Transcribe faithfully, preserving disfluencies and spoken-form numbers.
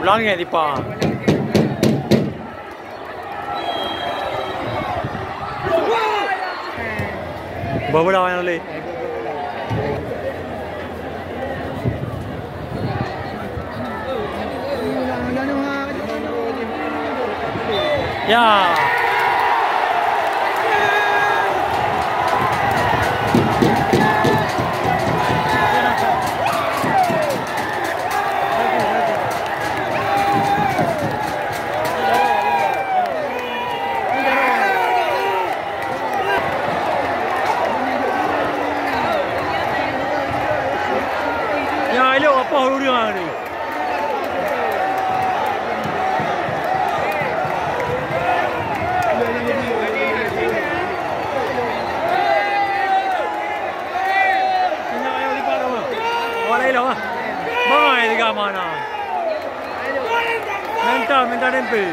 Ulang ni, Dipa. Bola, bola, bola. Ya. Ya, elok apa ureueng ni? Awak lain lah, ah. Mai tiga mana? Mental, mental tempe.